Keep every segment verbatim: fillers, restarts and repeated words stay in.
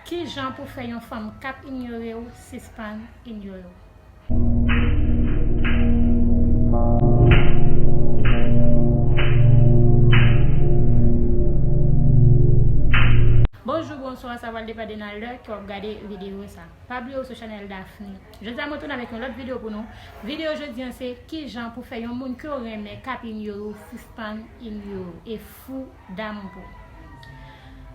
Kijan pou fè yon fanm k ap inyore w sispann inyore w? Bonjou, bonswa, sa pral depann de nan lè ke w ap gade videyo sa. Pa bliye w sou chanèl Daphne. Jodi a mwen tounen avèk yon lòt videyo pou nou. Videyo jodi a se kijan pou fè yon moun ke w renmen k ap inyore w sispann inyore w e fou d'amour pou ou.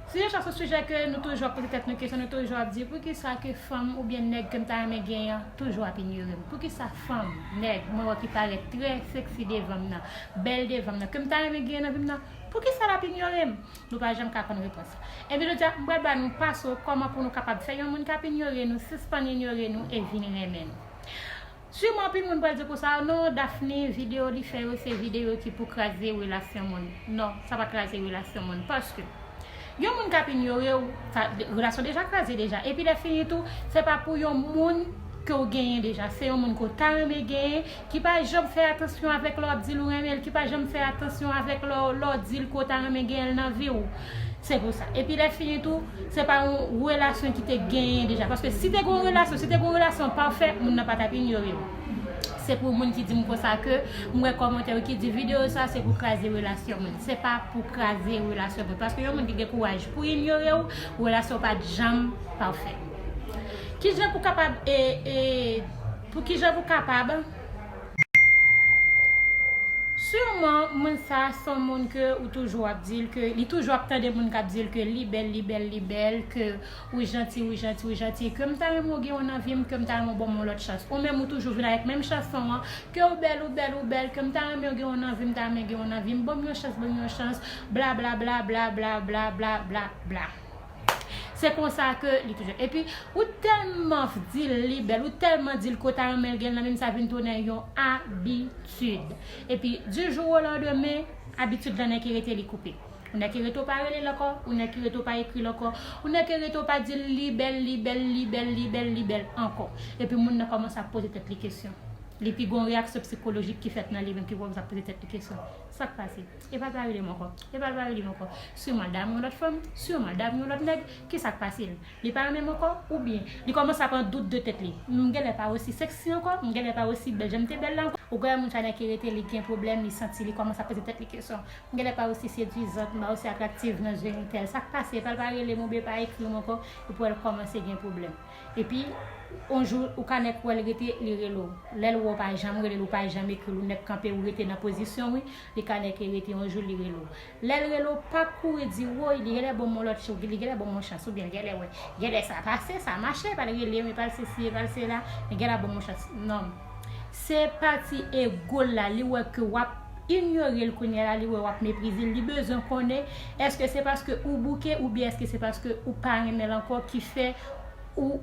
Sijè sa se yon sijè ke nou toujou ap poze tèt nou kesyon, nou toujou ap di poukisa ke fanm oubyen nèg ke m ta renmen genyen an toujou ap inyore m? Poukisa fanm, nèg, mwen wè ki parèt trè sexy devan m nan, bèl devan m nan, ke m ta renmen genyen nan vi m nan, poukisa l ap inyore m? Nou pa janm ka konn repons. Ebyen jodi a, m pral ba nou pase kòman pou nou kapab fè yon moun k ap inyore nou sispann inyore nou e vin renmen nou. Siman anpil moun pral di konsa, non, Daphne, videyo li fè yo se videyo ki pou kraze relasyon moun. Non, sa pa kraze relasyon moun. Paske yon moun k ap inyore w, sa, relasyon deja kraze deja. Epi lè fini tou, se pa pou yon moun ke w genyen deja. Se yon moun ke w ta renmen genyen, ki pa janm fè atansyon avèk lè w ap di l ou renmen l, ki pa janm fè atansyon avèk lè w, lè w di l ke w ta renmen genyen l nan vi w. Se pou sa. Epi lè fini tou, se pa yon relasyon ki te genyen deja. Paske si te gen yon relasyon, si te gen yon relasyon pafè, moun nan pa t ap inyore w. Se pou moun ki di m konsa ke m wè kòmantè yo ki di videyo sa se pou kraze relasyon moun. Se pa pou kraze relasyon moun. Paske yon moun ki gen kouraj pou inyore w, relasyon pa t janm pafè. Kijan pou kapab e, e, pou kijan pou kapab Siman, moun sa a se yon moun ke ou toujou ap di l ke, li toujou ap tande moun k ap di l ke li bèl, li bèl, li bèl, ke ou janti, ou janti, ou janti, ke m ta renmen w gen w nan vi m, ke m ta renmen w ban m yon lòt chans. Ou menm ou toujou vin avèk menm chanson an, ke ou bèl, ou bèl, ou bèl, ke m ta renmen w gen w nan vi m, ta renmen gen w nan vi m, ban m yon chans, ban m yon chans, bla, bla, bla. Se konsa ke li toujou. Epi, ou tèlman di l li bèl, ou tèlman di l ke w ta renmen l gen l nan vi m, sa vin tounen yon abitid. Epi, du jour au lendemain, abitid lan nèk ki rete li koupe. Ou nèk ki rete w pa rele l ankò, ou nèk ki rete w pa ekri l ankò, ou nèk ki rete w pa di l li bèl, li bèl, li bèl, li bèl, li bèl ankò. Epi, moun nan kòmanse ap poze tèt li kesyon. Li pi gon reyaksyon sikolojik ki fèt nan li menm ki kòmanse ap poze tèt li kesyon. Sa k pase? Epa l pa rele m ankò. Epa l pa rele m ankò. Siman l damou yon lòt fanm, siman l damou yon lòt nèg, kisa k pase l? Li pa renmen m ankò, oubyen li kòmanse ap an dout de tèt li. M genlè pa osi sexy ankò, m genlè pa osi bèl jan m te bèl la ankò. Ou kwè moun sa nèk ki rete li gen pwoblèm, li santi li kòmanse ap poze tèt li kesyon. M genlè pa osi sedwizant, m pa osi atraktiv nan zye entèl. Sa k pase? Epa l pa rele m oubyen pa ekri m ankò, epi w wè l kòmanse gen pwoblèm. Epi, yon jou, ou ka nèk wè l rete, li rele w. Lè l wè w pa janm rele l, ou pa janm ekri l, ou nèk kanpe, ou rete nan pozisyon w, li ka nèk rete yon jou, li rele w. Lè l rele w, pa kouri di, woy, li genlè ban m yon lòt chans, li genlè ban m yon chans, oubyen l genlè wè, genlè sa pase, sa mache, epa l rele m, epa l sesi, epa l sela, li genlè ban m yon chans. Non. Se pati ego l la, li wè ke w ap inyore l kounye a la, li wè w ap meprize l, li bezwen konnen, èske se paske ou bouke oubyen èske se paske ou pa renmen l ankò ki fè ou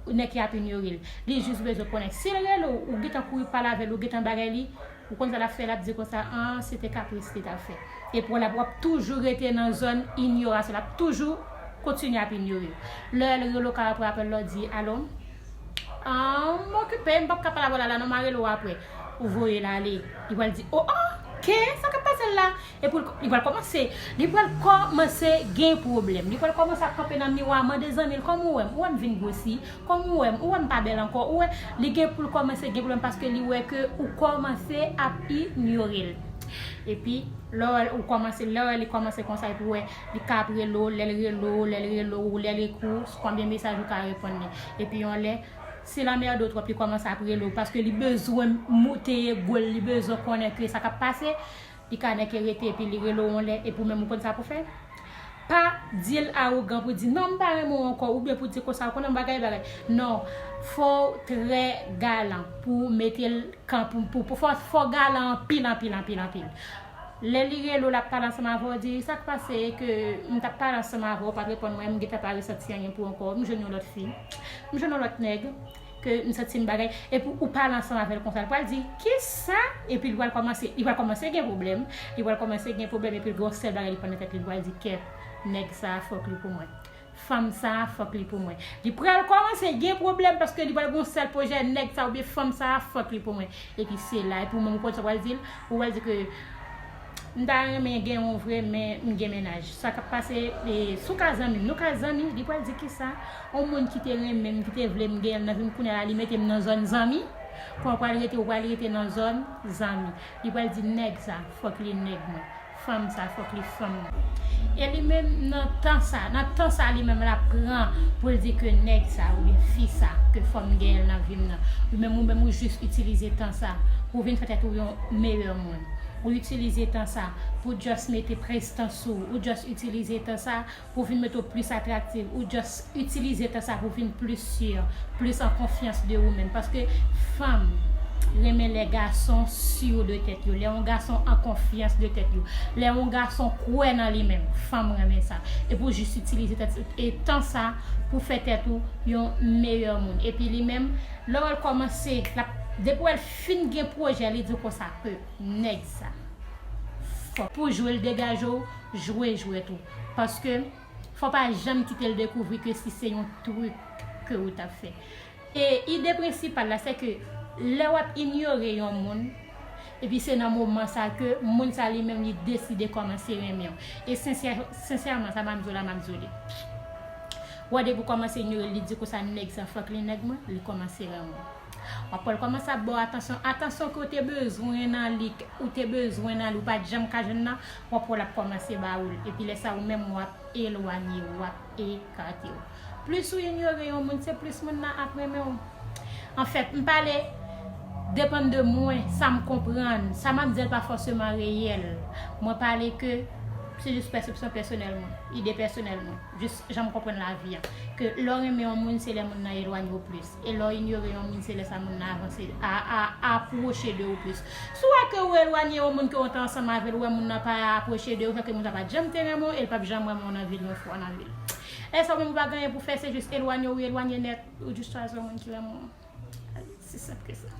nèk ki ap inyore l. Li jis bezwen konnen. Si l rele w, ou gentan kouri pale avè l, ou gentan bagay li, ou konn sa l ap fè, l ap di konsa, an, se te kapris li t ap fè. Epi w ap toujou rete nan zòn inyorasyon, l ap toujou kontinye ap inyore w. Lè l rele w, ka pran apèl la, w di, alo? Ah, m okipe, m p ap ka pale avè w la, la, non, m a rele w apre. Ou voye l ale. Li pral di, o, oke, sa k ap pase l la? Epi l, li pral kòmanse, li pral kòmanse gen pwoblèm. Li pral kòmanse ap kanpe nan miwa, mande zanmi l, kòman ou wè m? Ou wè m vin gwosi? Kòman ou wè m? Ou wè m pa bèl ankò? Ou wè, li gen pou l kòmanse gen pwoblèm paske li wè ke ou kòmanse ap inyore l. Epi, lè w wè l, ou kòmanse, lè w wè li kòmanse konsa, epi w wè, li ka ap rele w, lè l rele w, lè l rele w, lè l ekri w, konbyen mesaj ou ka reponn li. Epi yon lè, si l anmède w twòp, li kòmanse ap rele w, paske li bezwen moute ego l, li bezwen konnen ke sa k ap pase, li ka nèk rete, epi li rele w yon lè, epi w menm ou konn sa pou fè. Pa di l awogan pou di, non, m pa renmen w ankò, oubyen pou di konsa, ou konnen bagay, bagay. Non, fò w trè galan pou w mete l kan, pou, pou, pou fò, fò galan anpil, anpil, anpil, anpil. Lè li rele w, l ap pale ansanm avè w, di, sa k pase ke m t ap pale ansanm avè w, ou pa t reponn mwen, m gentan pa resanti anyen pou ou ankò, m jwenn yon lòt fi, m jwenn yon lòt nèg, ke m santi m bagay, epi ou pale ansanm avè l konsa, l pral di, kisa? Epi l pral kòmanse, li pral kòmanse gen pwoblèm, li pral kòmanse gen pwoblèm, epi l gen yon sèl bagay li pran nan tèt li, l pral di, kèt, nèg sa a fòk li pou mwen. Fanm sa a fòk li pou mwen. Li pral kòmanse gen pwoblèm paske li pral gen yon sèl pwojè, nèg sa oubyen fanm sa a fòk li pou mwen. Epi se la, epi ou menm ou konn sa w pral di l, ou pral di ke M ta renmen gen yon vre, men m gen mennaj. Sa k ap pase, e, si w ka zanmi m, nou ka zanmi, li pral di kisa? Yon moun ki te renmen m, ki te vle m, gen l nan vi m, kounye a la, li mete m nan zòn zanmi. Kounye a w pral rete, ou pral rete nan zòn zanmi. Li pral di nèg sa, fòk li nèg mwen. Fanm sa, fòk li fanm mwen. E li menm nan tan sa, nan tan sa li menm l ap pran pou l di ke nèg sa oubyen fi sa, ke fò m gen l nan vi m nan. Ou menm, ou menm ou jis itilize tan sa pou vin fè tèt ou yon meyè moun. Ou itilize tan sa pou just mete prestans ou, ou just itilize tan sa pou vin mete w plis atraktif, ou just itilize tan sa pou vin plis si, plis an konfyans de ou menm. Paske fanm renmen lè gason si de tèt yo, lè yon gason an konfyans de tèt yo, lè yon gason kwè nan li menm, fanm renmen sa. E pou jis itilize tèt, e tan sa pou fè tèt ou yon meyè moun. Epi li menm, lè w wè l kòmanse, l ap, depi w wè l fin gen pwojè, li di w konsa ke nèg sa, fò pou jwe l degaje w, jwe jwèt ou. Paske fò pa janm kite l dekouvri ke si se yon trik ke ou t ap fè. E ide prensipal la, se ke lè w ap inyore yon moun, epi se nan moman sa ke moun sa li menm li deside kòmanse renmen w. E sensè, sensèman, sa m ap di w la, m ap di w li. W wè depi w kòmanse inyore l, li di konsa nèg sa fòk li nèg mwen, li kòmanse renmen w. W ap wè l kòmanse ap ba w atansyon, atansyon ke w te bezwen nan li, ou te bezwen nan li, ou pa t janm ka jwenn nan, w ap wè l ap kòmanse ba ou l. Epi lè sa ou menm w ap elwanye, w ap ekate w. Plis ou inyore yon moun, se plis moun nan ap renmen w. Anfèt, m pale depann de mwen, sa m konprann, sa m ap di l pa fòseman reyèl. Mwen pale ke se jis pèsepsyon pèsonèl mwen, ide pèsonèl mwen, jis jan m konprann lavi a. Ke lè w renmen yon moun, se lè moun nan elwanye w plis. E lè w inyore yon moun, se lè sa moun nan avanse, a, a, apwoche de ou plis. Si w wè ke ou elwanye yon moun ke w te ansanm avè l, ou wè moun nan pa apwoche de ou, sa ke moun sa pa t janm te renmen w, e l p ap janm renmen w nan vi l yon fwa nan vi l. Lè sa ou menm ou pa gen anyen pou fè, se jis elwanye w, ou elwanye nèt, ou jis chwazi yon moun ki renmen w. Si senp ke sa.